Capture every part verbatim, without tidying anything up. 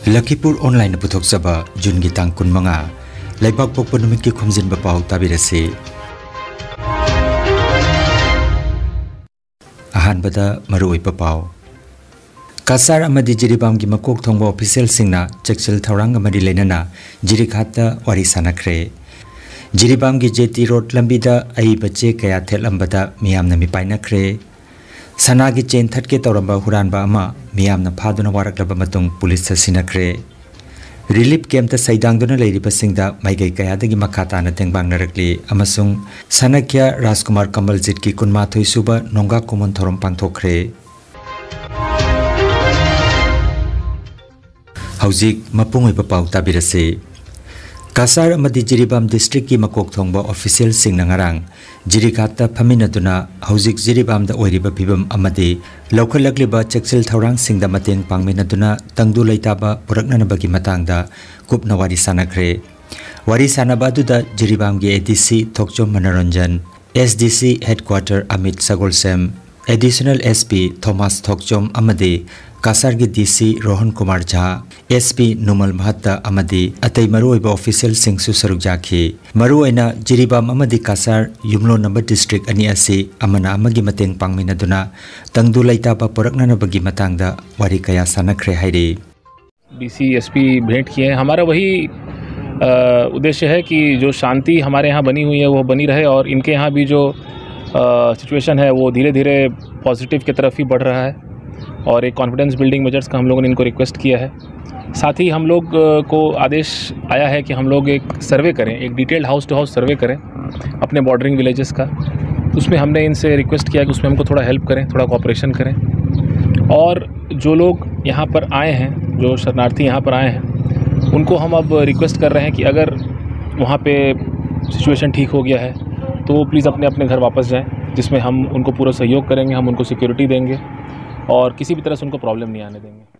ꯂꯈꯤꯄꯨꯔ ꯑꯣꯟꯂꯥꯏꯟꯅ ꯄꯨꯊꯣꯛꯆꯕ ꯖꯨꯟꯒꯤ ꯇꯥꯡ ꯀꯨꯟꯃꯉꯥ, ꯂꯩꯕꯥꯛꯄꯣꯛꯄ ꯅꯨꯃꯤꯠꯀꯤ ꯈꯣꯝꯖꯤꯟꯕ ꯄꯥꯎ ꯇꯥꯕꯤꯔꯁꯤ꯫ ꯑꯍꯥꯟꯕꯗ ꯃꯔꯨꯑꯣꯏꯕ ꯄꯥꯎ꯫ ꯀꯁꯥꯔ ꯑꯃꯗꯤ ꯖꯤꯔꯤꯕꯥꯝꯒꯤ ꯃꯀꯣꯛ ꯊꯣꯡꯕ ꯑꯣꯐꯤꯁꯤꯌꯦꯜꯁꯤꯡꯅ ꯆꯦꯛꯁꯤꯜ ꯊꯧꯔꯥꯡꯒ ꯃꯔꯤ ꯂꯩꯅꯅ ꯖꯤꯔꯤꯘꯥꯠꯇ ꯋꯥꯔꯤ ꯁꯥꯟꯅꯈ꯭ꯔꯦ꯫ ꯖꯤꯔꯤꯕꯥꯝꯒꯤ ꯖꯦꯇꯤ ꯔꯣꯗ ꯂꯝꯕꯤꯗ ꯑꯏꯕ ꯆꯦ ꯀꯌꯥ ꯊꯦꯠꯂꯝꯕꯗ ꯃꯤꯌꯥꯝꯅ ꯃꯤꯄꯥꯏꯅꯈ꯭ꯔꯦ꯫ ꯁꯅꯥꯒꯤ ꯆꯦꯟ ꯊꯠꯀꯦ ꯇꯧꯔꯝꯕ ꯍꯨꯔꯥꯟꯕ ꯑꯃ ꯃꯤꯌꯥꯝꯅ ꯐꯥꯗꯨꯅ ꯋꯥꯔꯛꯂꯕ ꯃꯇꯨꯡ ꯄꯨꯂꯤꯁꯇ ꯁꯤꯟꯅꯈ꯭ꯔꯦ꯫ ꯔꯤꯂꯤꯐ ꯀꯦꯝꯞꯇ ꯁꯩꯗꯥꯡꯗꯨꯅ ꯂꯩꯔꯤꯕꯁꯤꯡꯗ ꯃꯥꯏꯀꯩ ꯀꯌꯥꯗꯒꯤ ꯃꯈꯥ ꯇꯥꯅ ꯇꯦꯡꯕꯥꯡꯅꯔꯛꯂꯤ ꯑꯃꯁꯨꯡ ꯁꯅꯈ꯭ꯌ ꯔꯥꯖꯀꯨꯃꯥꯔ ꯀꯃꯜꯖꯤꯠꯀꯤ ꯀꯨꯟꯃꯥꯊꯣꯏ ꯁꯨꯕ ꯅꯣꯡꯒꯥ ꯀꯨꯃꯣꯟ ꯊꯧꯔꯝ ꯄꯥꯡꯊꯣꯛꯈ꯭ꯔꯦ꯫ ꯍꯧꯖꯤꯛ ꯃꯄꯨꯡ ꯑꯣꯏꯕ ꯄꯥꯎ ꯇꯥꯕꯤꯔꯁꯤ꯫ ꯀꯁꯥꯔ ꯑꯃꯗꯤ ꯖꯤꯔꯤꯕꯥꯝ ꯗꯤꯁꯇ꯭ꯔꯤꯛꯀꯤ ꯃꯀꯣꯛ ꯊꯣꯡꯕ ꯑꯣꯐꯤꯁꯤꯌꯦꯜꯁꯤꯡꯅ ꯉꯔꯥꯡ ꯖꯤꯔꯤꯘꯥꯠꯇ ꯐꯝꯃꯤꯟꯅꯗꯨꯅ ꯍꯧꯖꯤꯛ ꯖꯤꯔꯤꯕꯥꯝꯗ ꯑꯣꯏꯔꯤꯕ ꯐꯤꯕꯝ ꯑꯃꯗꯤ ꯂꯧꯈꯠꯂꯛꯂꯤꯕ ꯆꯦꯛꯁꯤꯜ ꯊꯧꯔꯥꯡꯁꯤꯡꯗ ꯃꯇꯦꯡ ꯄꯥꯡꯃꯤꯟꯅꯗꯨꯅ ꯇꯪꯗꯨ ꯂꯩꯇꯥꯕ ꯄꯨꯔꯛꯅꯅꯕꯒꯤ ꯃꯇꯥꯡꯗ ꯀꯨꯞꯅ ꯋꯥꯔꯤ ꯁꯥꯟꯅꯈ꯭ꯔꯦ꯫ ꯋꯥꯔꯤ ꯁꯥꯟꯅꯕ ꯑꯗꯨꯗ ꯖꯤꯔꯤꯕꯥꯝꯒꯤ ꯑꯦ ꯗꯤ ꯁꯤ ꯊꯣꯛꯆꯣꯝ Manoranjan, S D C headquarter Amit Sagolsem, additional S P Thomas Thokchom ꯑꯃꯗꯤ ꯀꯁꯥꯔꯒꯤ ꯗꯤ ꯁꯤ ꯔꯣꯍꯟ ꯀꯨꯃꯥꯔ ꯖꯥ, ꯑꯦꯁ ꯄꯤ ꯅꯨꯃꯜ ꯃꯍꯠꯇ ꯑꯃꯗꯤ ꯑꯇꯩ ꯃꯔꯨꯑꯣꯏꯕ ꯑꯣꯐꯤꯁꯤꯌꯦꯜꯁꯤꯡꯁꯨ ꯁꯔꯨꯛ ꯌꯥꯈꯤ꯫ ꯃꯔꯨꯑꯣꯏꯅ ꯖꯤꯔꯤꯕꯥꯝ ꯑꯃꯗꯤ ꯀꯁꯥꯔ ꯌꯨꯝꯂꯣꯟꯅꯕ ꯗꯤꯁꯇ꯭ꯔꯤꯛ ꯑꯅꯤ ꯑꯁꯤ ꯑꯃꯅ ꯑꯃꯒꯤ ꯃꯇꯦꯡ ꯄꯥꯡꯃꯤꯟꯅꯗꯨꯅ ꯇꯪꯗꯨ ꯂꯩꯇꯥꯕ ꯄꯨꯔꯛꯅꯅꯕꯒꯤ ꯃꯇꯥꯡꯗ ꯋꯥꯔꯤ ꯀꯌꯥ ꯁꯥꯟꯅꯈ꯭ꯔꯦ ꯍꯥꯏꯔꯤ꯫ डी सी, एस पी भेंट किए हैं। हमारा वही, अ, उद्देश्य है कि जो शांति हमारे यहाँ बनी हुई है, वो बनी रहे और इनके यहाँ भी जो, अ, सिचुएशन है, वो धीरे-धीरे पॉजिटिव की तरफ ही बढ़ रहा है और एक कॉन्फिडेंस बिल्डिंग मेजर्स का हम लोगों ने इनको रिक्वेस्ट किया है। साथ ही हम लोग, अ, को आदेश आया है कि हम लोग एक सर्वे करें, एक डिटेल्ड हाउस टू हाउस सर्वे करें अपने बॉर्डरिंग विलेजेस का। उसमें हमने इनसे रिक्वेस्ट किया कि उसमें हमको थोड़ा हेल्प करें, थोड़ा कोऑपरेशन करें। और जो लोग यहाँ पर आए हैं, जो शरणार्थी यहाँ पर आए हैं, उनको हम अब रिक्वेस्ट कर रहे हैं कि अगर वहाँ पे सिचुएशन ठीक हो गया है, तो वो प्लीज़ अपने अपने घर वापस जाएं, जिसमें हम उनको पूरा सहयोग करेंगे, हम उनको सिक्योरिटी देंगे और किसी भी तरह से उनको प्रॉब्लम नहीं आने देंगे।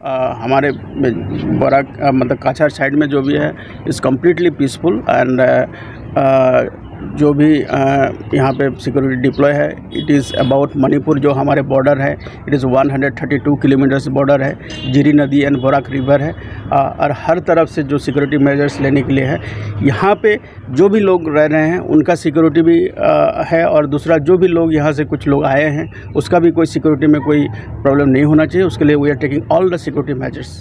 अ, हमारे बराक, अ, मतलब काछार साइड में जो भी है, is completely peaceful and, अ, अ, जो भी अ, यहाँ पे सिक्योरिटी डिप्लॉय है, it is about मणिपुर, जो हमारे बॉर्डर है, it is one hundred thirty two kilometers border है, जिरी नदी एंड बोराक रिवर है। अ, और हर तरफ से जो सिक्योरिटी मेजर्स लेने के लिए है, यहाँ पे जो भी लोग रह रहे हैं उनका सिक्योरिटी भी अ, है, और दूसरा जो भी लोग यहाँ से कुछ लोग आए हैं उसका भी कोई सिक्योरिटी में कोई प्रॉब्लम नहीं होना चाहिए। उसके लिए we are taking all the security measures.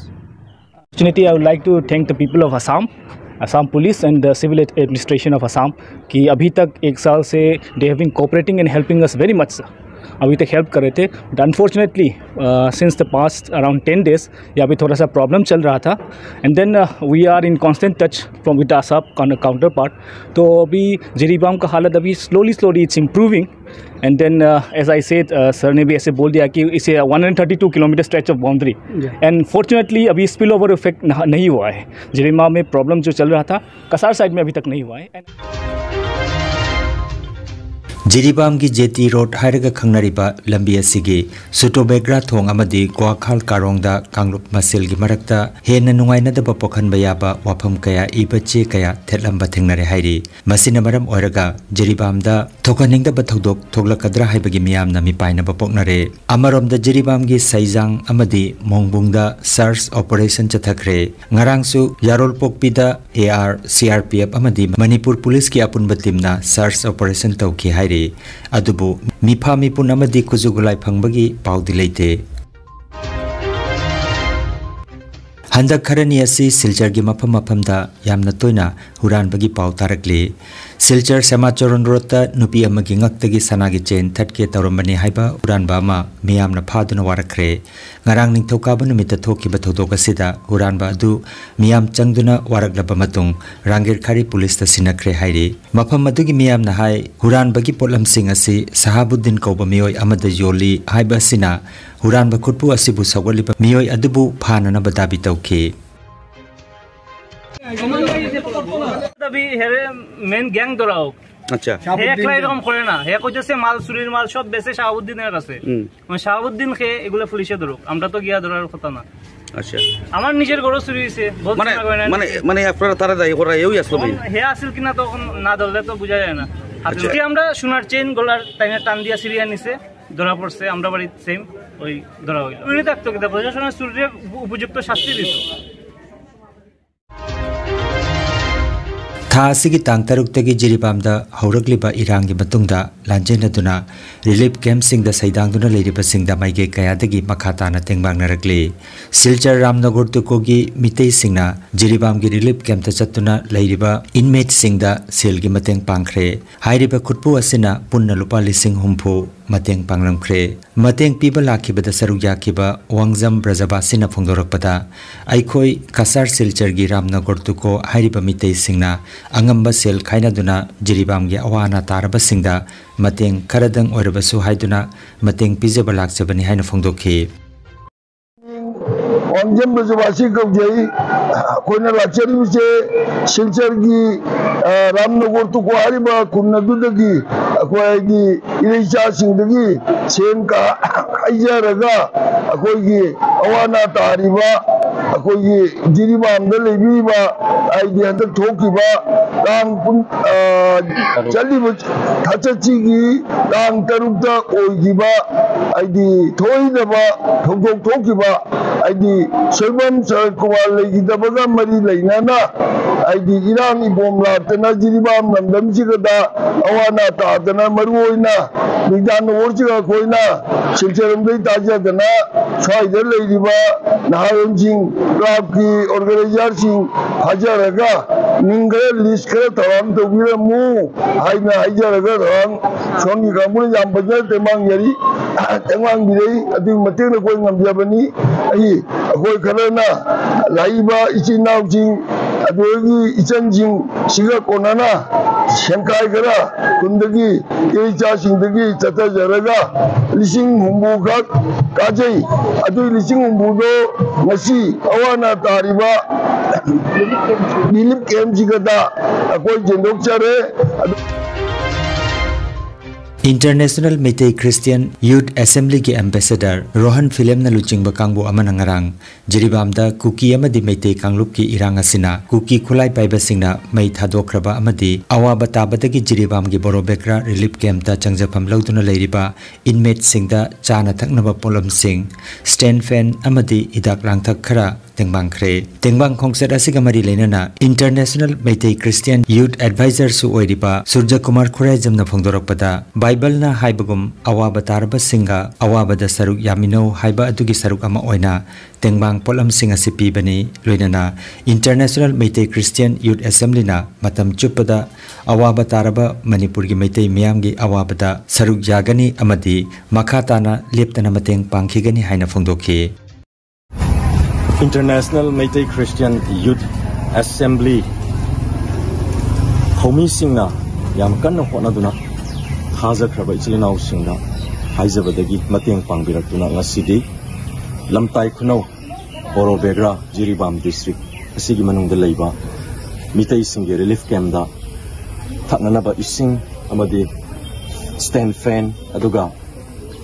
Opportunity, I would like to thank the people of Assam, Assam Police and the Civil Administration of Assam कि अभी तक एक साल से they have been cooperating and helping us very much, sir. अभी तक help कर रहे थे, but unfortunately since the past around ten days यहाँ पे थोड़ा सा प्रॉब्लम चल रहा था, and then we are in constant touch from with Assam counterpart. तो अभी जिरीबाम का हालत अभी slowly slowly it's improving. And then as I said, sir ने भी ऐसे बोल दिया कि इसे one hundred thirty two kilometer stretch of boundary, and fortunately अभी स्पिल ओवर इफेक्ट नहीं हुआ है। जिरीबाम में प्रॉब्लम जो चल रहा था कसार साइड में अभी तक नहीं हुआ है। ꯖꯤꯔꯤꯕꯥꯝꯒꯤ ꯖꯦꯇꯤ ꯔꯣꯗ ꯍꯥꯏꯔꯒ ꯈꯪꯅꯔꯤꯕ ꯂꯝꯕꯤ ꯑꯁꯤꯒꯤ ꯁꯨꯇꯣꯕꯦꯒ꯭ꯔꯥ ꯊꯣꯡ ꯑꯃꯗꯤ ꯒ꯭ꯋꯥꯈꯥꯜ ꯀꯥꯔꯣꯡꯗ ꯀꯥꯡꯂꯨꯞ ꯃꯁꯦꯜꯒꯤ ꯃꯔꯛꯇ ꯍꯦꯟꯅ ꯅꯨꯡꯉꯥꯏꯅꯗꯕ ꯄꯣꯛꯍꯟꯕ ꯌꯥꯕ ꯋꯥꯐꯝ ꯀꯌꯥ ꯏꯕ ꯆꯦ ꯀꯌꯥ ꯊꯦꯠꯂꯝꯕ ꯊꯦꯡꯅꯔꯦ ꯍꯥꯏꯔꯤ꯫ ꯃꯁꯤꯅ ꯃꯔꯝ ꯑꯣꯏꯔꯒ ꯖꯤꯔꯤꯕꯥꯝꯗ ꯊꯣꯛꯍꯟꯅꯤꯡꯗꯕ ꯊꯧꯗꯣꯛ ꯊꯣꯛꯂꯛꯀꯗ꯭ꯔꯥ ꯍꯥꯏꯕꯒꯤ ꯃꯤꯌꯥꯝꯅ ꯃꯤꯄꯥꯏꯅꯕ ꯄꯣꯛꯅꯔꯦ꯫ ꯑꯃꯔꯣꯝꯗ ꯖꯤꯔꯤꯕꯥꯝꯒꯤ ꯁꯩꯖꯥꯡ ꯑꯃꯗꯤ ꯃꯣꯡꯕꯨꯡꯗ ꯁꯔꯆ ꯑꯣꯄꯔꯦꯁꯟ ꯆꯠꯊꯈ꯭ꯔꯦ꯫ ꯉꯔꯥꯡꯁꯨ ꯌꯥꯔꯣꯜꯄꯣꯛꯄꯤꯗ A R, C R P F ꯑꯃꯗꯤ ꯃꯅꯤꯄꯨꯔ ꯄꯨꯂꯤꯁꯀꯤ ꯑꯄꯨꯟꯕ ꯇꯤꯝꯅ ꯁꯔꯆ ꯑꯣꯄꯔꯦꯁꯟ ꯇꯧꯈꯤ ꯍꯥꯏꯔꯤ꯫ ꯑꯗꯨꯕꯨ ꯃꯤꯐꯥ ꯃꯤꯄꯨꯟ ꯑꯃꯗꯤ ꯈꯨꯖꯨ ꯈꯨꯠꯂꯥꯏ ꯐꯪꯕꯒꯤ ꯄꯥꯎꯗꯤ ꯂꯩꯇꯦ꯫ ꯍꯟꯗꯛ ꯈꯔꯅꯤ ꯑꯁꯤ ꯁꯤꯜꯆꯔꯒꯤ ꯃꯐꯝ ꯃꯐꯝꯗ ꯌꯥꯝꯅ ꯇꯣꯏꯅ ꯍꯨꯔꯥꯟꯕꯒꯤ ꯄꯥꯎ ꯇꯥꯔꯛꯂꯤ꯫ ꯁꯤꯜꯆꯔ ꯁꯦꯃꯥꯆꯣꯔꯟ ꯔꯣꯗꯇ ꯅꯨꯄꯤ ꯑꯃꯒꯤ ꯉꯛꯇꯒꯤ ꯁꯅꯥꯒꯤ ꯆꯦꯟ ꯊꯠꯀꯦ ꯇꯧꯔꯝꯕꯅꯤ ꯍꯥꯏꯕ ꯍꯨꯔꯥꯟꯕ ꯑꯃ ꯃꯤꯌꯥꯝꯅ ꯐꯥꯗꯨꯅ ꯋꯥꯔꯛꯈ꯭ꯔꯦ꯫ ꯉꯔꯥꯡ ꯅꯤꯡꯊꯧꯀꯥꯕ ꯅꯨꯃꯤꯠꯇ ꯊꯣꯛꯈꯤꯕ ꯊꯧꯗꯣꯛ ꯑꯁꯤꯗ ꯍꯨꯔꯥꯟꯕ ꯑꯗꯨ ꯃꯤꯌꯥꯝ ꯆꯪꯗꯨꯅ ꯋꯥꯔꯛꯂꯕ ꯃꯇꯨꯡ ꯔꯥꯡꯒꯤꯔꯈꯥꯔꯤ ꯄꯨꯂꯤꯁꯇ ꯁꯤꯟꯅꯈ꯭ꯔꯦ ꯍꯥꯏꯔꯤ꯫ ꯃꯐꯝ ꯑꯗꯨꯒꯤ ꯃꯤꯌꯥꯝꯅ ꯍꯥꯏ, ꯍꯨꯔꯥꯟꯕꯒꯤ ꯄꯣꯠꯂꯝꯁꯤꯡ ꯑꯁꯤ ꯁꯍꯥꯕꯨꯗꯤꯟ ꯀꯧꯕ ꯃꯤꯑꯣꯏ ꯑꯃꯗ ꯌꯣꯜꯂꯤ ꯍꯥꯏꯕ ꯑꯁꯤꯅ ꯍꯨꯔꯥꯟꯕ ꯈꯨꯠꯄꯨ ꯑꯁꯤꯕꯨ ꯁꯧꯒꯠꯂꯤꯕ ꯃꯤꯑꯣꯏ ꯑꯗꯨꯕꯨ ꯐꯥꯅꯅꯕ ꯗꯥꯕꯤ ꯇꯧꯈꯤ꯫ अभी हेरे मेन गैंग दौराओ আচ্ছা। হে একলা এরকম করে না, হে কইতেছে মাল, চুরির মাল সব বেচে শাহাবুদ্দিনের কাছে। হুম। মানে শাহাবুদ্দিন কে এগুলো পুলিশে ধরুক, আমরা তো গিয়া ধরার কথা না। আচ্ছা। আমার নিজের ঘরও চুরি হয়েছে, বলছি মানে, না, করে না। মানে, মানে আপনারা তারা দায়ী করা, এও আসলো ভাই। এখন হে আসিল কিনা তখন না ধরলে তো বোঝা যায় না। হাতে আচ্ছা। কি আমরা সোনার চেইন গলার টাইনে টান দিয়া সিরিয়া নিছে, ধরা পড়ছে, আমরা বাড়ির সেম, ওই ধরা হইল। চুরি থাকতো কিন্তু প্রশাসনের চুরিরে উপ-, উপযুক্ত শাস্তি দিত। ꯊꯥ ꯑꯁꯤꯒꯤ ꯇꯥꯡ ꯇꯔꯨꯛꯇꯒꯤ ꯖꯤꯔꯤꯕꯥꯝꯗ ꯍꯧꯔꯛꯂꯤꯕ ꯏꯔꯥꯡꯒꯤ ꯃꯇꯨꯡꯗ ꯂꯥꯟꯖꯦꯟꯅꯗꯨꯅ ꯔꯤꯂꯤꯐ ꯀꯦꯝꯞꯁꯤꯡꯗ ꯁꯩꯗꯥꯡꯗꯨꯅ ꯂꯩꯔꯤꯕꯁꯤꯡꯗ ꯃꯥꯏꯀꯩ ꯀꯌꯥꯗꯒꯤ ꯃꯈꯥ ꯇꯥꯅ ꯇꯦꯡꯕꯥꯡꯅꯔꯛꯂꯤ꯫ ꯁꯤꯜꯆꯔ ꯔꯥꯝꯅꯒꯔ ꯇꯨꯀꯣꯒꯤ ꯃꯤꯇꯩꯁꯤꯡꯅ ꯖꯤꯔꯤꯕꯥꯝꯒꯤ ꯔꯤꯂꯤꯐ ꯀꯦꯝꯞꯇ ꯆꯠꯇꯨꯅ ꯂꯩꯔꯤꯕ ꯏꯟꯃꯦꯠꯁꯤꯡꯗ ꯁꯦꯜꯒꯤ ꯃꯇꯦꯡ ꯄꯥꯡꯈ꯭ꯔꯦ꯫ ꯍꯥꯏꯔꯤꯕ ꯈꯨꯠꯄꯨ ꯑꯁꯤꯅ ꯄꯨꯟꯅ ꯂꯨꯄꯥ ꯂꯤꯁꯤꯡ ꯍꯨꯝꯐꯨ ꯃꯇꯦꯡ ꯄꯥꯡꯂꯝꯈ꯭ꯔꯦ꯫ ꯃꯇꯦꯡ ꯄꯤꯕ ꯂꯥꯛꯈꯤꯕꯗ ꯁꯔꯨꯛ ꯌꯥꯈꯤꯕ ꯋꯥꯡꯖꯝ ꯕ꯭ꯔꯖꯕꯥꯁꯤꯅ ꯐꯣꯡꯗꯣꯔꯛꯄꯗ, ꯑꯩꯈꯣꯏ ꯀꯁꯥꯔ ꯁꯤꯜꯆꯔꯒꯤ ꯔꯥꯝꯅꯒꯔ ꯇꯨꯀꯣ ꯍꯥꯏꯔꯤꯕ ꯃꯤꯇꯩꯁꯤꯡꯅ ꯑꯉꯝꯕ ꯁꯦꯜ ꯈꯥꯏꯅꯗꯨꯅ ꯖꯤꯔꯤꯕꯥꯝꯒꯤ ꯑꯋꯥ ꯑꯅꯥ ꯇꯥꯔꯕꯁꯤꯡꯗ ꯃꯇꯦꯡ ꯈꯔꯗꯪ ꯑꯣꯏꯔꯕꯁꯨ ꯍꯥꯏꯗꯨꯅ ꯃꯇꯦꯡ ꯄꯤꯖꯕ ꯂꯥꯛꯆꯕꯅꯤ ꯍꯥꯏꯅ ꯐꯣꯡꯗꯣꯛꯈꯤ꯫ ꯋꯥꯡꯖꯝ ꯕ꯭ꯔꯖꯕꯥꯁꯤ ꯀꯧꯖꯩ꯫ ꯑꯩꯈꯣꯏꯅ ꯂꯥꯛꯆꯔꯤꯕꯁꯦ ꯁꯤꯜꯆꯔꯒꯤ, ꯑ, ꯔꯥꯝꯅꯒꯔ ꯇꯨꯀꯣ ꯍꯥꯏꯔꯤꯕ ꯈꯨꯟ ꯑꯗꯨꯗꯒꯤ ꯑꯩꯈꯣꯏꯒꯤ ꯏꯔꯩꯆꯥꯁꯤꯡꯗꯒꯤ ꯁꯦꯟ ꯀ-, ꯈꯥꯏꯖꯔꯒ ꯑꯩꯈꯣꯏꯒꯤ ꯑꯋꯥ ꯑꯅꯥ ꯇꯥꯔꯤꯕ ꯑꯩꯈꯣꯏꯒꯤ ꯖꯤꯔꯤꯕꯥꯝꯗ ꯂꯩꯕꯤꯔꯤꯕ, ꯍꯥꯏꯗꯤ ꯍꯟꯗꯛ ꯊꯣꯛꯈꯤꯕ ꯇꯥꯡ ꯀꯨꯟ, ꯑ, ꯆꯠꯂꯤꯕ ꯊꯥꯆꯠꯁꯤꯒꯤ ꯇꯥꯡ ꯇꯔꯨꯛꯇ ꯑꯣꯏꯈꯤꯕ, ꯍꯥꯏꯗꯤ ꯊꯣꯛꯏꯗꯕ ꯊꯧꯗꯣꯛ ꯊꯣꯛꯈꯤꯕ, ꯍꯥꯏꯗꯤ ꯁꯣꯏꯕꯝ ꯁꯔꯠ ꯀꯨꯃꯥꯔ ꯂꯩꯈꯤꯗꯕꯒ ꯃꯔꯤ ꯂꯩꯅꯅ, ꯍꯥꯏꯗꯤ ꯏꯔꯥꯡ ꯏꯄꯣꯝ ꯂꯥꯛꯇꯅ ꯖꯤꯔꯤꯕꯥꯝ ꯂꯝꯗꯝꯁꯤꯒꯗ ꯑꯋꯥ ꯑꯅꯥ ꯇꯥꯗꯅ, ꯃꯔꯨ ꯑꯣꯏꯅ ꯕꯤꯗ꯭ꯌꯥꯅꯒꯔꯁꯤꯒ ꯑꯩꯈꯣꯏꯅ ꯁꯤꯜꯆꯔ ꯂꯣꯝꯗꯒꯤ ꯇꯥꯖꯗꯅ ꯁ꯭ꯋꯥꯏꯗ ꯂꯩꯔꯤꯕ ꯅꯍꯥꯔꯣꯜꯁꯤꯡ, ꯀ꯭ꯂꯕꯀꯤ ꯑꯣꯔꯒꯅꯥꯏꯖꯔꯁꯤꯡ ꯐꯥꯖꯔꯒ ꯃꯤꯡ ꯈꯔ ꯂꯤꯁ ꯈꯔ ꯊꯧꯔꯥꯡ ꯇꯧꯕꯤꯔꯝꯃꯨ ꯍꯥꯏꯅ ꯍꯥꯏꯖꯔꯒ ꯊꯧꯔꯥꯡ ꯁꯣꯝꯒꯤ ꯀꯥꯡꯕꯨꯅ ꯌꯥꯝ ꯐꯖꯅ ꯇꯦꯡꯕꯥꯡꯖꯔꯤ, ꯇꯦꯡꯕꯥꯡꯕꯤꯔꯛꯏ꯫ ꯑꯗꯨꯒꯤ ꯃꯇꯦꯡꯅ ꯑꯩꯈꯣꯏ ꯉꯝꯖꯕꯅꯤ꯫ ꯑꯩ, ꯑꯩꯈꯣꯏ ꯈꯔꯅ ꯂꯥꯛꯏꯕ ꯏꯆꯤꯟ ꯏꯅꯥꯎꯁꯤꯡ, ꯑꯗꯨꯗꯒꯤ ꯏꯆꯟꯁꯤꯡ ꯁꯤꯒ ꯀꯣꯟꯅꯅ ꯁꯦꯟꯈꯥꯏ ꯈꯔ ꯈꯨꯟꯗꯒꯤ ꯏꯆꯥꯁꯤꯡꯗꯒꯤ ꯆꯠꯊꯖꯔꯒ ꯂꯤꯁꯤꯡ ꯍꯨꯝꯐꯨ ꯈꯛ ꯀꯥꯖꯩ꯫ ꯑꯗꯨꯒꯤ ꯂꯤꯁꯤꯡ ꯍꯨꯝꯐꯨꯗꯣ ꯉꯁꯤ ꯑꯋꯥ ꯑꯅꯥ ꯇꯥꯔꯤꯕ ꯔꯤꯂꯤꯐ ꯀꯦꯝꯞꯁꯤꯒꯗ ꯑꯩꯈꯣꯏ ꯌꯦꯟꯊꯣꯛꯆꯔꯦ꯫ ꯑꯗꯨ International Meitei Christian Youth Assembly ꯒꯤ ambassador ꯔꯣꯍꯟ ꯐꯤꯂꯦꯝꯅ ꯂꯨꯆꯤꯡꯕ ꯀꯥꯡꯕꯨ ꯑꯃꯅ ꯉꯔꯥꯡ ꯖꯤꯔꯤꯕꯥꯝꯗ ꯀꯨꯀꯤ ꯑꯃꯗꯤ ꯃꯩꯇꯩ ꯀꯥꯡꯂꯨꯞꯀꯤ ꯏꯔꯥꯡ ꯑꯁꯤꯅ ꯀꯨꯀꯤ ꯈꯨꯠꯂꯥꯏ ꯄꯥꯏꯕꯁꯤꯡꯅ ꯃꯩ ꯊꯥꯗꯣꯛꯈ꯭ꯔꯕ ꯑꯃꯗꯤ ꯑꯋꯥꯕ ꯇꯥꯕꯗꯒꯤ ꯖꯤꯔꯤꯕꯥꯝꯒꯤ ꯕꯣꯔꯣ ꯕꯦꯒ꯭ꯔꯥ relief camp ꯇ ꯆꯪꯖꯐꯝ ꯂꯧꯗꯨꯅ ꯂꯩꯔꯤꯕ inmate ꯁꯤꯡꯗ ꯆꯥꯅ ꯊꯛꯅꯕ ꯄꯣꯠꯂꯝꯁꯤꯡ, stand fan ꯑꯃꯗꯤ ꯍꯤꯗꯥꯛ ꯂꯥꯡꯊꯛ ꯈꯔ ꯇꯦꯡꯕꯥꯡꯈ꯭ꯔꯦ꯫ ꯇꯦꯡꯕꯥꯡ ꯈꯣꯡꯆꯠ ꯑꯁꯤꯒ ꯃꯔꯤ ꯂꯩꯅꯅ International Meitei Christian Youth Advisor ꯁꯨ ꯑꯣꯏꯔꯤꯕ ꯁꯨꯔꯖꯀꯨꯃꯥꯔ ꯈꯨꯔꯥꯏꯖꯝꯅ ꯐꯣꯡꯗꯣꯔꯛꯄꯗ, ꯕꯥꯏꯕꯜꯅ ꯍꯥꯏꯕꯒꯨꯝ ꯑꯋꯥꯕ ꯇꯥꯔꯕꯁꯤꯡꯒ ꯑꯋꯥꯕꯗ ꯁꯔꯨꯛ ꯌꯥꯃꯤꯟꯅꯧ ꯍꯥꯏꯕ ꯑꯗꯨꯒꯤ ꯁꯔꯨꯛ ꯑꯃ ꯑꯣꯏꯅ ꯇꯦꯡꯕꯥꯡ ꯄꯣꯠꯂꯝꯁꯤꯡ ꯑꯁꯤ ꯄꯤꯕꯅꯤ꯫ ꯂꯣꯏꯅꯅ International Meitei Christian Youth Assembly ꯅ ꯃꯇꯝ ꯆꯨꯞꯄꯗ ꯑꯋꯥꯕ ꯇꯥꯔꯕ ꯃꯅꯤꯄꯨꯔꯒꯤ ꯃꯩꯇꯩ ꯃꯤꯌꯥꯝꯒꯤ ꯑꯋꯥꯕꯗ ꯁꯔꯨꯛ ꯌꯥꯒꯅꯤ ꯑꯃꯗꯤ ꯃꯈꯥ ꯇꯥꯅ ꯂꯦꯞꯇꯅ ꯃꯇꯦꯡ ꯄꯥꯡꯈꯤꯒꯅꯤ ꯍꯥꯏꯅ ꯐꯣꯡꯗꯣꯛꯈꯤ꯫ International Meitei Christian Youth Assembly ꯊꯧꯃꯤꯁꯤꯡꯅ ꯌꯥꯝ ꯀꯟꯅ ꯍꯣꯠꯅꯗꯨꯅ ꯊꯥꯖꯈ꯭ꯔꯕ ꯏꯆꯤꯜ ꯏꯅꯥꯎꯁꯤꯡꯗ ꯍꯥꯏꯖꯕꯗꯒꯤ ꯃꯇꯦꯡ ꯄꯥꯡꯕꯤꯔꯛꯇꯨꯅ ꯉꯁꯤꯗꯤ ꯂꯝꯇꯥꯏ ꯈꯨꯅꯧ ꯕꯣꯔꯣ ꯕꯦꯒ꯭ꯔꯥ ꯖꯤꯔꯤꯕꯥꯝ district ꯑꯁꯤꯒꯤ ꯃꯅꯨꯡꯗ ꯂꯩꯕ ꯃꯤꯇꯩꯁꯤꯡꯒꯤ relief camp ꯇ ꯊꯛꯅꯅꯕ ꯏꯁꯤꯡ ꯑꯃꯗꯤ stand fan, ꯑꯗꯨꯒ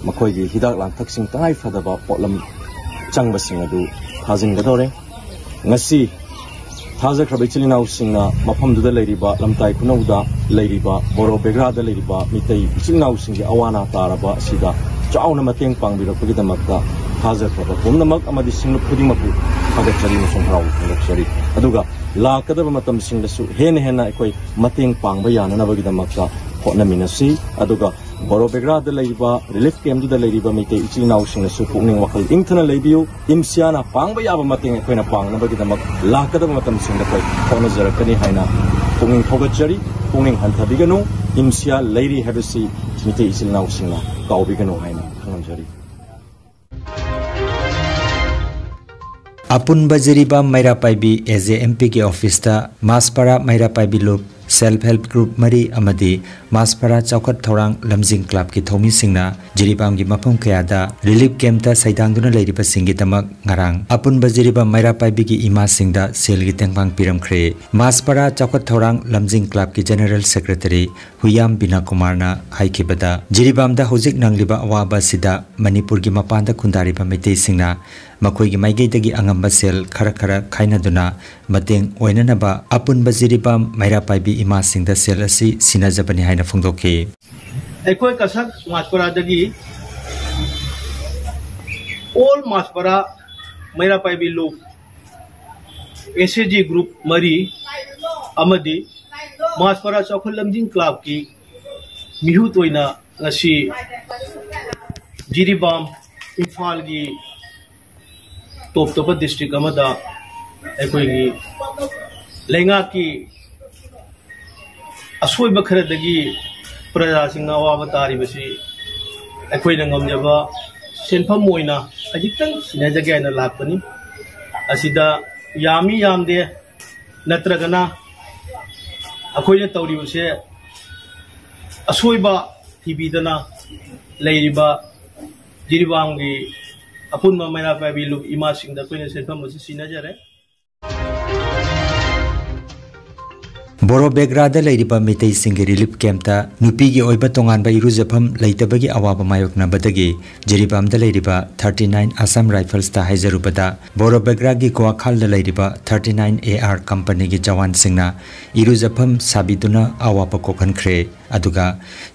ꯃꯈꯣꯏꯒꯤ ꯍꯤꯗꯥꯛ ꯂꯥꯡꯊꯛꯁꯤꯡ, ꯇꯉꯥꯏ ꯐꯗꯕ ꯄꯣꯠꯂꯝ ꯆꯪꯕꯁꯤꯡ ꯑꯗꯨ ꯊꯥꯖꯤꯟꯒꯗꯧꯔꯦ꯫ ꯉꯁꯤ ꯊꯥꯖꯈ꯭ꯔꯕ ꯏꯆꯤꯜ ꯏꯅꯥꯎꯁꯤꯡꯅ ꯃꯐꯝꯗꯨꯗ ꯂꯩꯔꯤꯕ, ꯂꯝꯇꯥꯏ ꯈꯨꯅꯧꯗ ꯂꯩꯔꯤꯕ, ꯕꯣꯔꯣ ꯕꯦꯒ꯭ꯔꯥꯗ ꯂꯩꯔꯤꯕ ꯃꯤꯇꯩ ꯏꯆꯤꯜ ꯏꯅꯥꯎꯁꯤꯡꯒꯤ ꯑꯋꯥ ꯑꯅꯥ ꯇꯥꯔꯕ ꯑꯁꯤꯗ ꯆꯥꯎꯅ ꯃꯇꯦꯡ ꯄꯥꯡꯕꯤꯔꯛꯄꯒꯤꯗꯃꯛꯇ ꯊꯥꯖꯈ꯭ꯔꯕ ꯄꯨꯝꯅꯃꯛ ꯑꯃꯗꯤ ꯁꯤꯡꯂꯨꯞ ꯈꯨꯗꯤꯡꯃꯛꯄꯨ ꯊꯥꯒꯠꯆꯔꯤ ꯑꯃꯁꯨꯡ ꯍꯔꯥꯎꯕ ꯐꯣꯡꯗꯣꯛꯆꯔꯤ꯫ ꯑꯗꯨꯒ ꯂꯥꯛꯀꯗꯕ ꯃꯇꯝꯁꯤꯡꯗꯁꯨ ꯍꯦꯟꯅ ꯍꯦꯟꯅ ꯑꯩꯈꯣꯏ ꯃꯇꯦꯡ ꯄꯥꯡꯕ ꯌꯥꯅꯅꯕꯒꯤꯗꯃꯛꯇ ꯍꯣꯠꯅꯃꯤꯟꯅꯁꯤ꯫ ꯑꯗꯨꯒ ꯕꯣꯔꯣ ꯕꯦꯒ꯭ꯔꯥꯗ ꯂꯩꯔꯤꯕ relief camp ꯇꯨꯗ ꯂꯩꯔꯤꯕ ꯃꯩꯇꯩ ꯏꯆꯤꯜ ꯏꯅꯥꯎꯁꯤꯡꯅꯁꯨ ꯄꯨꯛꯅꯤꯡ ꯋꯥꯈꯜ ꯏꯪꯊꯅ ꯂꯩꯕꯤꯌꯨ꯫ ꯏꯝꯁꯤꯌꯥꯅ ꯄꯥꯡꯕ ꯌꯥꯕ ꯃꯇꯦꯡ ꯑꯩꯈꯣꯏꯅ ꯄꯥꯡꯅꯕꯒꯤꯗꯃꯛ ꯂꯥꯛꯀꯗꯕ ꯃꯇꯝꯁꯤꯡꯗ ꯑꯩꯈꯣꯏ ꯍꯣꯠꯅꯖꯔꯛꯀꯅꯤ ꯍꯥꯏꯅ ꯄꯨꯛꯅꯤꯡ ꯊꯧꯒꯠꯆꯔꯤ꯫ ꯄꯨꯛꯅꯤꯡ ꯍꯟꯊꯕꯤꯒꯅꯨ꯫ ꯏꯝꯁꯤꯌꯥ ꯂꯩꯔꯤ ꯍꯥꯏꯕꯁꯤ ꯃꯤꯇꯩ ꯏꯆꯤꯜ ꯏꯅꯥꯎꯁꯤꯡꯅ ꯀꯥꯎꯕꯤꯒꯅꯨ ꯍꯥꯏꯅ ꯈꯪꯍꯟꯖꯔꯤ꯫ ꯑꯄꯨꯟꯕ Jiribam ꯃꯩꯔꯥ ꯄꯥꯏꯕꯤ A J M P ꯒꯤ office ꯇ ꯃꯥꯁꯄꯥꯔꯥ ꯃꯩꯔꯥ ꯄꯥꯏꯕꯤ ꯂꯨꯞ Self Help Group ꯃꯔꯤ ꯑꯃꯗꯤ ꯃꯥꯁꯄꯔꯥ ꯆꯥꯎꯈꯠ ꯊꯧꯔꯥꯡ ꯂꯝꯖꯤꯡ clubꯀꯤ ꯊꯧꯃꯤꯁꯤꯡꯅ ꯖꯤꯔꯤꯕꯥꯝꯒꯤ ꯃꯐꯝ ꯀꯌꯥꯗ relief campꯇ ꯁꯩꯗꯥꯡꯗꯨꯅ ꯂꯩꯔꯤꯕꯁꯤꯡꯒꯤꯗꯃꯛ ꯉꯔꯥꯡ ꯑꯄꯨꯟꯕ ꯖꯤꯔꯤꯕꯥꯝ ꯃꯩꯔꯥ ꯄꯥꯏꯕꯤꯒꯤ ꯏꯃꯥꯁꯤꯡꯗ ꯁꯦꯜꯒꯤ ꯇꯦꯡꯕꯥꯡ ꯄꯤꯔꯝꯈ꯭ꯔꯦ꯫ ꯃꯥꯁꯄꯔꯥ ꯆꯥꯎꯈꯠ ꯊꯧꯔꯥꯡ ꯂꯝꯖꯤꯡ clubꯀꯤ General Secretary ꯍꯨꯌꯥꯝ ꯕꯤꯅꯥ ꯀꯨꯃꯥꯔꯅ ꯍꯥꯏꯈꯤꯕꯗ, ꯖꯤꯔꯤꯕꯥꯝꯗ ꯍꯧꯖꯤꯛ ꯅꯪꯂꯤꯕ ꯑꯋꯥꯕ ꯑꯁꯤꯗ ꯃꯅꯤꯄꯨꯔꯒꯤ ꯃꯄꯥꯟꯗ ꯈꯨꯟꯗꯥꯔꯤꯕ ꯃꯩꯇꯩꯁꯤꯡꯅ ꯃꯈꯣꯏꯒꯤ ꯃꯥꯏꯀꯩꯗꯒꯤ ꯑꯉꯝꯕ ꯁꯦꯜ ꯈꯔ ꯈꯔ ꯈꯥꯏꯅꯗꯨꯅ ꯃꯇꯦꯡ ꯑꯣꯏꯅꯅꯕ ꯑꯄꯨꯟꯕ ꯖꯤꯔꯤꯕꯥꯝ ꯃꯩꯔꯥ ꯄꯥꯏꯕꯤ ꯏꯃꯥꯁꯤꯡꯗ ꯁꯦꯜ ꯑꯁꯤ ꯁꯤꯟꯅꯖꯕꯅꯤ ꯍꯥꯏꯅ ꯐꯣꯡꯗꯣꯛꯈꯤ꯫ ꯑꯩꯈꯣꯏ ꯀꯁꯛ ꯃꯥꯁꯄꯔꯥꯗꯒꯤ all ꯃꯥꯁꯄꯔꯥ ꯃꯩꯔꯥ ꯄꯥꯏꯕꯤ ꯂꯨꯞ, S H G group ꯃꯔꯤ ꯑꯃꯗꯤ ꯃꯥꯁꯄꯔꯥ ꯆꯥꯎꯈꯠ ꯂꯝꯖꯤꯡ clubꯀꯤ ꯃꯤꯍꯨꯠ ꯑꯣꯏꯅ ꯉꯁꯤ ꯖꯤꯔꯤꯕꯥꯝ, ꯏꯝꯐꯥꯜꯒꯤ top ꯇꯣꯞꯄ district ꯑꯃꯗ ꯑꯩꯈꯣꯏꯒꯤ ꯂꯩꯉꯥꯛꯀꯤ ꯑꯁꯣꯏꯕ ꯈꯔꯗꯒꯤ ꯄ꯭ꯔꯖꯥꯁꯤꯡꯅ ꯑꯋꯥꯕ ꯇꯥꯔꯤꯕꯁꯤ ꯑꯩꯈꯣꯏꯅ ꯉꯝꯖꯕ ꯁꯦꯟꯐꯝ ꯑꯣꯏꯅ ꯈꯖꯤꯛꯇꯪ ꯁꯤꯟꯅꯖꯒꯦ ꯍꯥꯏꯅ ꯂꯥꯛꯄꯅꯤ꯫ ꯑꯁꯤꯗ ꯌꯥꯝꯃꯤ ꯌꯥꯝꯗꯦ ꯅꯠꯇ꯭ꯔꯒꯅ ꯑꯩꯈꯣꯏꯅ ꯇꯧꯔꯤꯕꯁꯦ ꯑꯁꯣꯏꯕ ꯊꯤꯕꯤꯗꯅ ꯂꯩꯔꯤꯕ ꯖꯤꯔꯤꯕꯥꯝꯒꯤ ꯑꯄꯨꯟꯕ ꯃꯩꯔꯥ ꯄꯥꯏꯕꯤ ꯂꯨꯞ ꯏꯃꯥꯁꯤꯡꯗ ꯑꯩꯈꯣꯏꯅ ꯁꯦꯟꯐꯝ ꯑꯁꯤ ꯁꯤꯟꯅꯖꯔꯦ꯫ ꯕꯣꯔꯣꯕꯦꯒ꯭ꯔꯥꯗ ꯂꯩꯔꯤꯕ ꯃꯤꯇꯩꯁꯤꯡꯒꯤ relief campꯇ ꯅꯨꯄꯤꯒꯤ ꯑꯣꯏꯕ ꯇꯣꯉꯥꯟꯕ ꯏꯔꯨꯖꯐꯝ ꯂꯩꯇꯕꯒꯤ ꯑꯋꯥꯕ ꯃꯥꯌꯣꯛꯅꯕꯗꯒꯤ ꯖꯤꯔꯤꯕꯥꯝꯗ ꯂꯩꯔꯤꯕ thirty nine Assam Riflesꯇ ꯍꯥꯏꯖꯔꯨꯕꯗ, ꯕꯣꯔꯣꯕꯦꯒ꯭ꯔꯥꯒꯤ ꯒꯣꯋꯥꯈꯥꯜꯗ ꯂꯩꯔꯤꯕ thirty nine A R companyꯒꯤ ꯖꯋꯥꯟꯁꯤꯡꯅ ꯏꯔꯨꯖꯐꯝ ꯁꯥꯕꯤꯗꯨꯅ ꯑꯋꯥꯕ ꯀꯣꯛꯍꯟꯈ꯭ꯔꯦ꯫ ꯑꯗꯨꯒ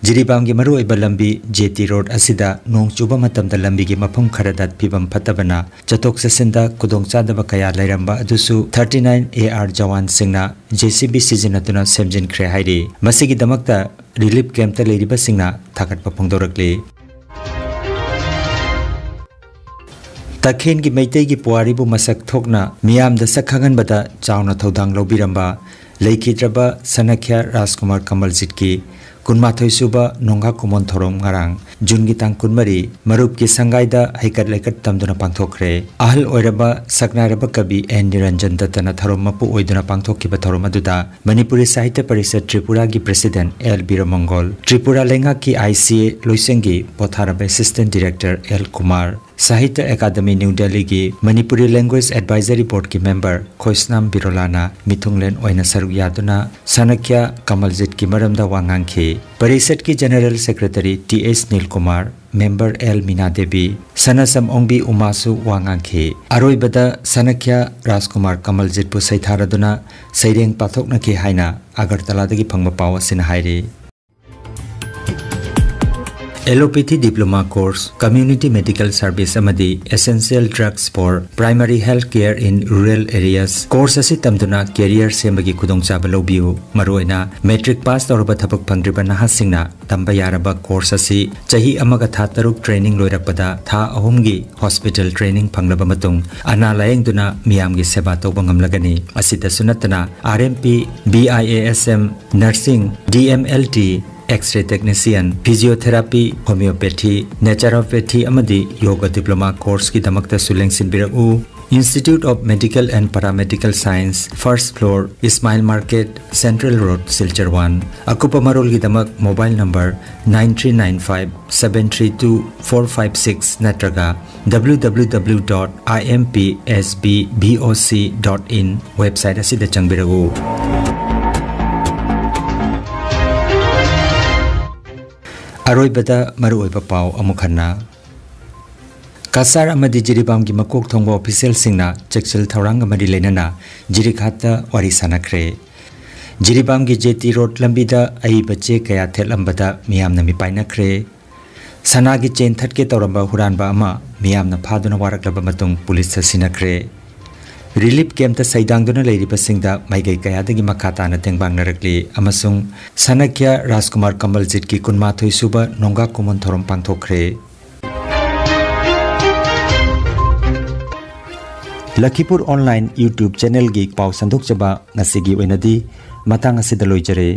ꯖꯤꯔꯤꯕꯥꯝꯒꯤ ꯃꯔꯨꯑꯣꯏꯕ ꯂꯝꯕꯤ J T road ꯑꯁꯤꯗ ꯅꯣꯡ ꯆꯨꯕ ꯃꯇꯝꯗ ꯂꯝꯕꯤꯒꯤ ꯃꯐꯝ ꯈꯔꯗ ꯐꯤꯕꯝ ꯐꯠꯇꯕꯅ ꯆꯠꯊꯣꯛ ꯆꯠꯁꯤꯟꯗ ꯈꯨꯗꯣꯡꯆꯥꯗꯕ ꯀꯌꯥ ꯂꯩꯔꯝꯕ ꯑꯗꯨꯁꯨ thirty nine A R ꯖꯋꯥꯟꯁꯤꯡꯅ J C B ꯁꯤꯖꯤꯟꯅꯗꯨꯅ ꯁꯦꯝꯖꯤꯟꯈ꯭ꯔꯦ ꯍꯥꯏꯔꯤ꯫ ꯃꯁꯤꯒꯤꯗꯃꯛꯇ relief campꯇ ꯂꯩꯔꯤꯕꯁꯤꯡꯅ ꯊꯥꯒꯠꯄ ꯐꯣꯡꯗꯣꯔꯛꯂꯤ꯫ ꯇꯈꯦꯜꯒꯤ ꯃꯩꯇꯩꯒꯤ ꯄꯨꯋꯥꯔꯤꯕꯨ ꯃꯁꯛ ꯊꯣꯛꯅ ꯃꯤꯌꯥꯝꯗ ꯁꯛ ꯈꯪꯍꯟꯕꯗ ꯆꯥꯎꯅ ꯊꯧꯗꯥꯡ ꯂꯧꯕꯤꯔꯝꯕ ꯂꯩꯈꯤꯗ꯭ꯔꯕ ꯁꯅꯈ꯭ꯌꯥ ꯔꯥꯖꯀꯨꯃꯥꯔ ꯀꯃꯜꯖꯤꯠꯀꯤ ꯀꯨꯟꯃꯥꯊꯣꯏ ꯁꯨꯕ ꯅꯣꯡꯒꯥ ꯀꯨꯃꯣꯟ ꯊꯧꯔꯝ ꯉꯔꯥꯡ ꯖꯨꯟꯒꯤ ꯇꯥꯡ ꯀꯨꯟꯃꯔꯤ ꯃꯔꯨꯞꯀꯤ ꯁꯪꯒꯥꯏꯗ ꯍꯩꯀꯠ ꯂꯩꯀꯠ ꯇꯝꯗꯨꯅ ꯄꯥꯡꯊꯣꯛꯈ꯭ꯔꯦ꯫ ꯑꯍꯜ ꯑꯣꯏꯔꯕ ꯁꯛꯅꯥꯏꯔꯕ ꯀꯕꯤ ꯑꯦꯟ ꯅꯤꯔꯟꯖꯟ ꯗꯠꯇꯅ ꯊꯧꯔꯝ ꯃꯄꯨ ꯑꯣꯏꯗꯨꯅ ꯄꯥꯡꯊꯣꯛꯈꯤꯕ ꯊꯧꯔꯝ ꯑꯗꯨꯗ ꯃꯅꯤꯄꯨꯔꯤ ꯁꯥꯍꯤꯇ꯭ꯌ ꯄꯔꯤꯁꯠ ꯇ꯭ꯔꯤꯄꯨꯔꯥꯒꯤ ꯄ꯭ꯔꯦꯁꯤꯗꯦꯟꯠ ꯑꯦꯜ ꯕꯤꯔꯃꯪꯒꯣꯜ, ꯇ꯭ꯔꯤꯄꯨꯔꯥ ꯂꯩꯉꯥꯛꯀꯤ ꯑꯥꯏ ꯁꯤ ꯑꯦ ꯂꯣꯏꯁꯪꯒꯤ ꯄꯣꯊꯥꯔꯕ assistant director L Kumar, Sahitya academy new ꯗꯦꯜꯂꯤꯒꯤ ꯃꯅꯤꯄꯨꯔꯤ ꯂꯦꯡꯒ꯭ꯋꯦꯖ ꯑꯦꯗꯚꯥꯏꯖꯔꯤ ꯕꯣꯔꯗꯀꯤ ꯃꯦꯝꯕꯔ ꯈꯣꯏꯁꯅꯥꯝ ꯕꯤꯔꯣꯂꯥꯅ ꯃꯤꯊꯨꯡꯂꯦꯟ ꯑꯣꯏꯅ ꯁꯔꯨꯛ ꯌꯥꯗꯨꯅ ꯁꯥꯅꯈ꯭ꯌꯥ ꯀꯃꯜꯖꯤꯠꯀꯤ ꯃꯔꯝꯗ ꯋꯥ ꯉꯥꯡꯈꯤ꯫ ꯄꯔꯤꯁꯠꯀꯤ general secretary T S Nilkumar, member L Mina Devi, ꯁꯅꯥꯁꯝ ꯑꯣꯡꯕꯤ ꯎꯃꯥꯁꯨ ꯋꯥ ꯉꯥꯡꯈꯤ꯫ ꯑꯔꯣꯏꯕꯗ ꯁꯥꯅꯈ꯭ꯌꯥ ꯔꯥꯖꯀꯨꯃꯥꯔ ꯀꯃꯜꯖꯤꯠꯄꯨ ꯁꯩꯊꯥꯔꯗꯨꯅ ꯁꯩꯔꯦꯡ ꯄꯥꯊꯣꯛꯅꯈꯤ ꯍꯥꯏꯅ ꯑꯒꯔꯇꯂꯥꯗꯒꯤ ꯐꯪꯕ ꯄꯥꯎ ꯑꯁꯤꯅ ꯍꯥꯏꯔꯤ꯫ Allopathy Diploma Course, Community Medical Service ꯑꯃꯗꯤ Essential Drugs for Primary Health Care in Rural Areas course ꯑꯁꯤ ꯇꯝꯗꯨꯅ career ꯁꯦꯝꯕꯒꯤ ꯈꯨꯗꯣꯡꯆꯥꯕ ꯂꯧꯕꯤꯌꯨ꯫ ꯃꯔꯨꯑꯣꯏꯅ matric pass ꯇꯧꯔꯕ ꯊꯕꯛ ꯐꯪꯗ꯭ꯔꯤꯕ ꯅꯍꯥꯁꯤꯡꯅ ꯇꯝꯕ ꯌꯥꯔꯕ course ꯑꯁꯤ ꯆꯍꯤ ꯑꯃꯒ ꯊꯥ ꯇꯔꯨꯛ training ꯂꯣꯏꯔꯛꯄꯗ ꯊꯥ ꯑꯍꯨꯝꯒꯤ hospital training ꯐꯪꯂꯕ ꯃꯇꯨꯡ ꯑꯅꯥ ꯂꯥꯌꯦꯡꯗꯨꯅ ꯃꯤꯌꯥꯝꯒꯤ ꯁꯦꯕꯥ ꯇꯧꯕ ꯉꯝꯂꯒꯅꯤ꯫ ꯑꯁꯤꯗꯁꯨ ꯅꯠꯇꯅ, R M P, B I A S M, nursing, D M L T, X-ray technician, physiotherapy, homeopathy, naturopathy ꯑꯃꯗꯤ yoga diploma course ꯀꯤꯗꯃꯛꯇꯁꯨ ꯂꯦꯡꯁꯤꯟꯕꯤꯔꯛꯎ꯫ Institute of Medical and Paramedical Science, first floor, Ismail Market, Central Road, Silchar one꯫ ꯑꯀꯨꯞꯄ ꯃꯔꯣꯜꯒꯤꯗꯃꯛ mobile number nine three nine five seven three two four five six ꯅꯠꯇ꯭ꯔꯒ W W W dot I M P S B B O C dot in website ꯑꯁꯤꯗ ꯆꯪꯕꯤꯔꯛꯎ꯫ ꯑꯔꯣꯏꯕꯗ ꯃꯔꯨꯑꯣꯏꯕ ꯄꯥꯎ ꯑꯃꯨꯛ ꯍꯟꯅ꯫ ꯀꯁꯥꯔ ꯑꯃꯗꯤ ꯖꯤꯔꯤꯕꯥꯝꯒꯤ ꯃꯀꯣꯛ ꯊꯣꯡꯕ officialꯁꯤꯡꯅ ꯆꯦꯛꯁꯤꯜ ꯊꯧꯔꯥꯡꯒ ꯃꯔꯤ ꯂꯩꯅꯅ ꯖꯤꯔꯤꯈꯥꯠꯇ ꯋꯥꯔꯤ ꯁꯥꯅꯈ꯭ꯔꯦ꯫ ꯖꯤꯔꯤꯕꯥꯝꯒꯤ J T Road ꯂꯝꯕꯤꯗ ꯑꯏꯕ ꯆꯦ ꯀꯌꯥ ꯊꯦꯠꯂꯝꯕꯗ ꯃꯤꯌꯥꯝꯅ ꯃꯤꯄꯥꯏꯅꯈ꯭ꯔꯦ꯫ ꯁꯅꯥꯒꯤ chain ꯊꯠꯀꯦ ꯇꯧꯔꯝꯕ ꯍꯨꯔꯥꯟꯕ ꯑꯃ ꯃꯤꯌꯥꯝꯅ ꯐꯥꯗꯨꯅ ꯋꯥꯔꯛꯂꯕ ꯃꯇꯨꯡ ꯄꯨꯂꯤꯁꯇ ꯁꯤꯟꯅꯈ꯭ꯔꯦ꯫ Relief campꯇ ꯁꯩꯗꯥꯡꯗꯨꯅ ꯂꯩꯔꯤꯕꯁꯤꯡꯗ ꯃꯥꯏꯀꯩ ꯀꯌꯥꯗꯒꯤ ꯃꯈꯥ ꯇꯥꯅ ꯇꯦꯡꯕꯥꯡꯅꯔꯛꯂꯤ ꯑꯃꯁꯨꯡ ꯁꯥꯅꯈ꯭ꯌꯥ ꯔꯥꯖꯀꯨꯃꯥꯔ ꯀꯃꯜꯖꯤꯠꯀꯤ ꯀꯨꯟꯃꯥꯊꯣꯏ ꯁꯨꯕ ꯅꯣꯡꯒꯥ ꯀꯨꯃꯣꯟ ꯊꯧꯔꯝ ꯄꯥꯡꯊꯣꯛꯈ꯭ꯔꯦ꯫ ꯂꯈꯤꯄꯨꯔ online YouTube channelꯒꯤ ꯄꯥꯎ ꯁꯟꯗꯣꯛꯆꯕ ꯉꯁꯤꯒꯤ ꯑꯣꯏꯅꯗꯤ ꯃꯇꯥꯡ ꯑꯁꯤꯗ ꯂꯣꯏꯖꯔꯦ꯫